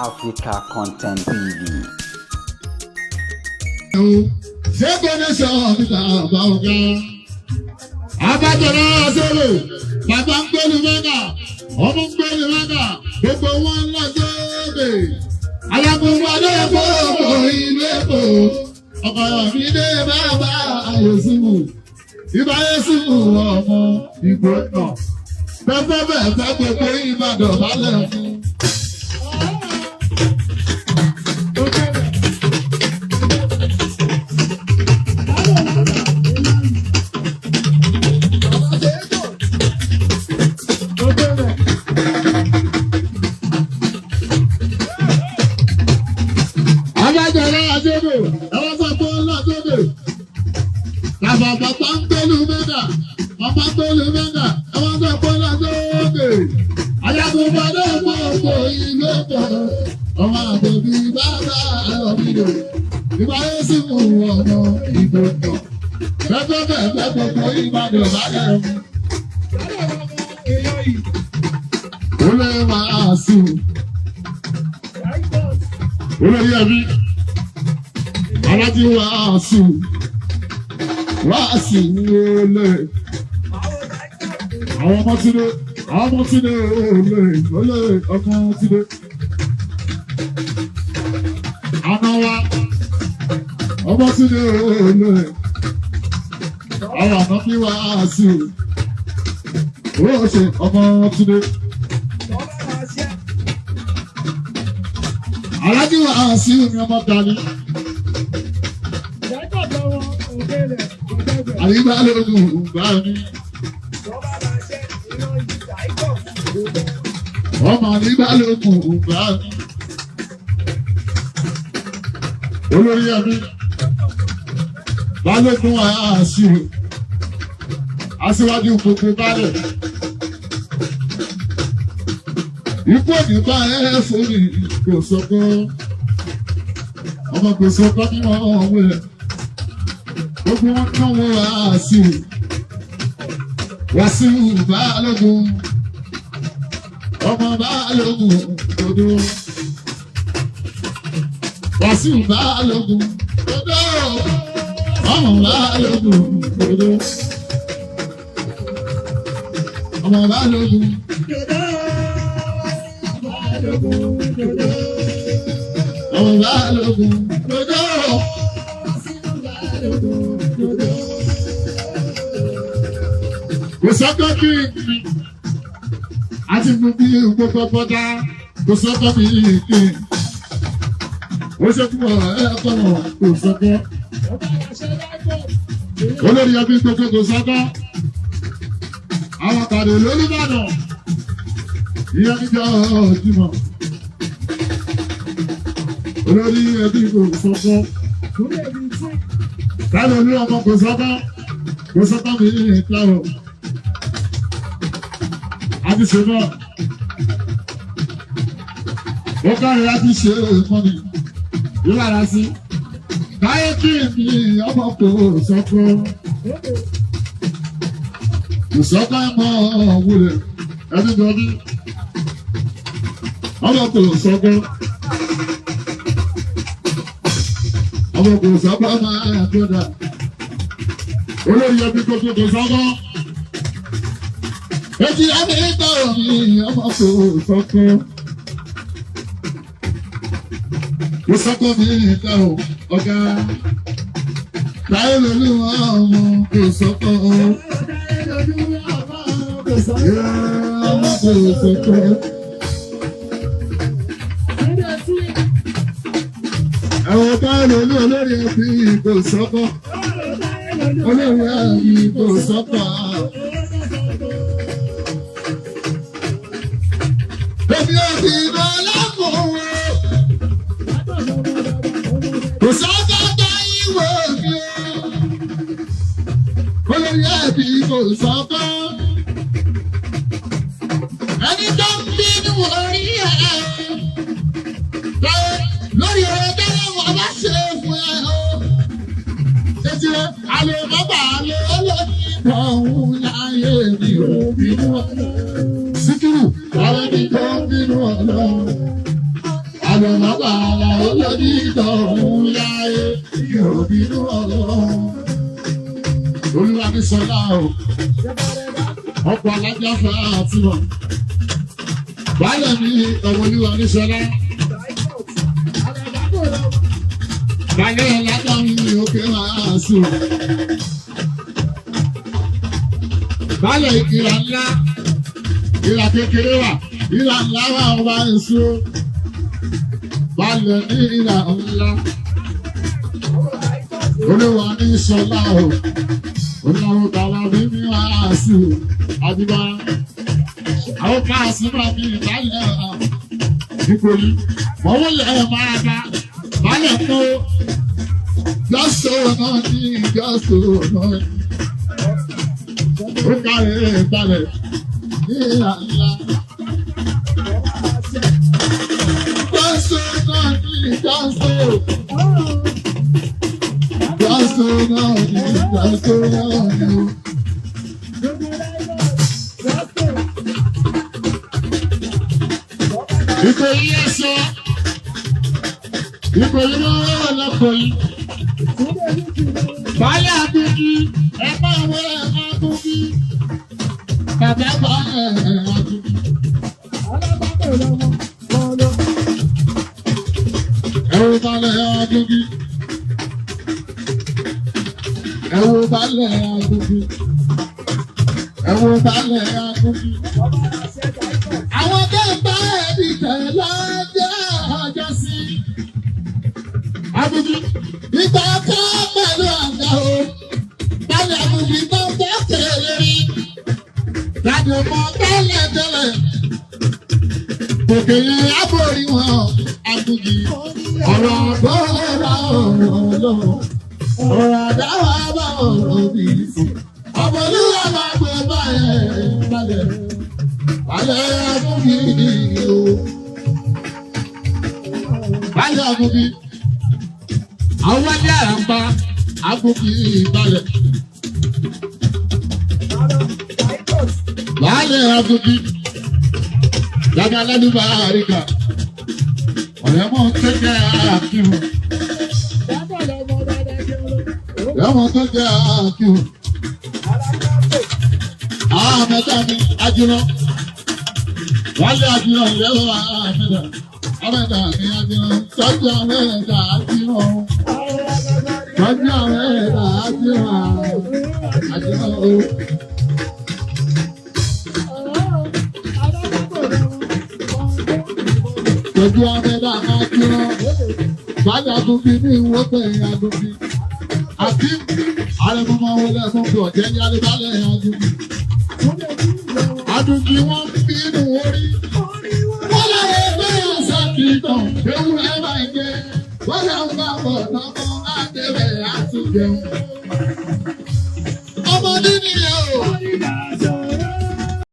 Africa Content TV. Ṣé kò ní sọ níta bá ọ̀gá? Abájọba sọ̀rọ̀, bàbá ń gbẹ́lu mẹ́ta, ọmọ ń gbẹ́lu mẹ́ta, gbogbo wọn ń lọ sóde. Alákòóso Adéyẹ̀kọ́ ìlú Èkó, ọkọ̀ mi dé bàbá Ayọ̀sùnmù, ìbá Yẹ́sùnmù ọmọ ìgbò náà. Bẹ́ẹ̀ bẹ́ẹ̀ fẹ́ gbogbo Ìbàdàn balẹ̀ fún. Adájọ́lá Adébò, ẹ̀wọ́n sọ pé ó lọ sódò. Bàbá bàbá ń gbélú mẹ́ta, bàbá ń gbélú mẹ́ta, ẹ̀wọ́n sọ pé ó lọ sódò. Adágún bàbá ọmọ ọkọ̀ ìlú Èkó, ọmọ àbẹ̀bí bàbá ọ̀bìdò. Ìbá yóò sì mú ọmọ ìbò náà. Bẹ́ẹ̀ bẹ́ẹ̀ bẹ́ẹ̀ gbogbo Ìbàdàn bá lẹ̀ mú. Ó lè máa sùn. Olórí ẹbí alájí wàásù wàásù olè àwọn ọmọ tí lé àwọn ọmọ tí lé olè olè ọmọ tí lé àná wa ọmọ tí lé olè àwọn àná bí wàásù ó ṣe ọmọ tí lé. Alájí wàásù ni ọmọ dání. Àyíká lóògùn bá mi. Ọmọ àyíká lóògùn bá mi. Olórí ẹbí. Balógun àṣìwò. Aṣíwájú gbogbo balẹ̀. Ikú òní bá ẹ fún mi kò sọ pé ọmọ kò sọ pé kí wọ́n wọlé. Gbogbo wọn náwó wàásù wàásù Balógun ọmọ Balógun dodo wàásù Balógun dodo ọmọ Balógun dodo ọmọ Balógun dodo ọmọ Balógun dodo. Kò sọ́kọ́ kí mi àti gbogbo gbogbo bọ́dá kò sọ́kọ́ mi kí ó ṣe fún ọ ẹ kọ́nà kò sọ́kọ́. Olórí ẹbí gbogbo kò sọ́kọ́. Àwọn kàdé lólúbàdàn ìyá níjọ́ Jímọ̀. Olórí ẹbí kò sọ́kọ́. Táwọn olú ọmọ kò sọ́kọ́ kò sọ́kọ́ mi ní ìtàwọ̀. Àti ṣe náà. Ó kárí láti ṣe mọ́ni. Ìlànà sí. Táyé kí mi ọmọ kò sọ́kọ́. Kò sọ́kọ́ mọ́ wulẹ̀ ẹni jọbí. Ọmọ kò sọ́kọ́. Ọmọ kò sọ́kọ́ máa tó dà. Olórí ẹbí gbogbo kò sọ́kọ́. Èjì àmì ìtọ̀rọ̀ mi ọmọ kò sọ́kọ́. Kò sọ́kọ́ mi ìtọ̀rọ̀ ọ̀gá. Táyé lolú ọmọ kò sọ́kọ́. Ọmọ kò sọ́kọ́. Ẹ̀wọ̀n táyé lolú olórí ẹbí kò sọ́kọ́. Olórí ẹbí kò sọ́kọ́. Èmi ò sì lọ lákòówó. Kò sọ́kọ́ tó ìwé mi o. Olórí ẹbí kò sọ́kọ́. Ẹni tó ń bínú orí ẹ̀. Lórí ọ̀rọ̀ tẹ́lẹ̀ wọ́n bá ṣe fún ẹ o. Ṣé àlè bàbá àlè olóyìn ọ̀hún láyé mi ò bínú ọ̀nà. Síkírù, àwọn ẹni tó ń bínú ọ̀nà. Ọ̀rọ̀ bàbá olódì tọ̀hún láyé ìròbínú ọlọ́run. Olúwa ní sọlá o, ọ̀pọ̀ alájà fẹ́ àtúnọ̀. Báyọ̀ ní ọmọ olúwa ní sọlá. Báyọ̀ alájà mi òkè máa sùn. Báyọ̀ ìkìlà ńlá, ìlà kékeré wà, ìlà ńlá wà ọba èso. Balẹ̀ ní ìlà ńlá. Olúwa ní sọlá o. Olúwa bàbá mi ní wàásù. Àdìbà. Àwọn káàsì máa fi ìbálẹ̀ nítorí. Mọ̀wó lẹ̀ máa bá. Balẹ̀ tó. Jọ́sọ̀ náà ní jọ́sọ̀ náà ní. Ó kárẹ̀ balẹ̀ ní ìlà ńlá. Jọ́sọ̀ náà ní jọ́sọ̀. Jọ́sọ̀ náà ní jọ́sọ̀ náà ní. Ìkòyí ẹ̀sọ́. Ìkòyí ló ń wọ̀ lọ́kọ̀ọ́yì. Báyà àbúkí, ẹ máa wọ ẹ̀ àbúkí. Bàbá bá ẹ̀ àbúkí. Ẹ̀wù balẹ̀ àbúkí. Ẹ̀wù balẹ̀ àbúkí. Ẹ̀wù balẹ̀ àbúkí. Àwọn tó ń bá ẹbí tẹ̀ lọ́jọ́ ọjọ́ sí. Àbúkí ìgbà kan pẹ̀lú àgbà o. Báyọ̀ àbúkí tó ń bọ́ kéré rí. Láti mọ tẹ́lẹ̀ tẹ́lẹ̀. Òkè yẹn aborí wọn àbúkí. Ọ̀rọ̀ àgbọ̀rọ̀ ọ̀rọ̀ lọ́wọ́. Ọ̀rọ̀ àdáwà bá ọ̀rọ̀ bí. Ọ̀bọ̀lúwà máa gbé báyẹ̀ balẹ̀. Balẹ̀ àbúkí o. Balẹ̀ àbúkí. Àwọn wálé àràǹpa àbúkí balẹ̀. Balẹ̀ àbúkí. Dàgbà lẹ́nu bá àríkà. Ọ̀rẹ́ mọ̀ tó jẹ́ àkíhùn. Ọ̀rẹ́ mọ̀ tó jẹ́ àkíhùn. Àwọn àmẹ́ta mi ajúná. Wálé ajúná ìlẹ́wọ̀ àmẹ́ta. Àmẹ́ta mi ajúná. Tọ́jú àmẹ́ta ajúná. Tọ́jú àmẹ́ta ajúná. Ajúná o. Tọ́jú àmẹ́ta ajúná. Wálé àtúnbí ní ìwọ́pẹ̀ àtúnbí. Àti àrẹ̀mọ́mọ́ wọlé ẹ̀fọn bí ọ̀jẹ̀ ní alẹ́bálẹ̀ àtúnbí. Àdùnkì wọn bínú orí. Wọ́n láyé bẹ́ẹ̀ ṣàkìtàn, ewúrẹ́ máa ń jẹ. Wọ́n là ń bá bọ̀ lọ́mọ àdébẹ̀ àtúnjẹun.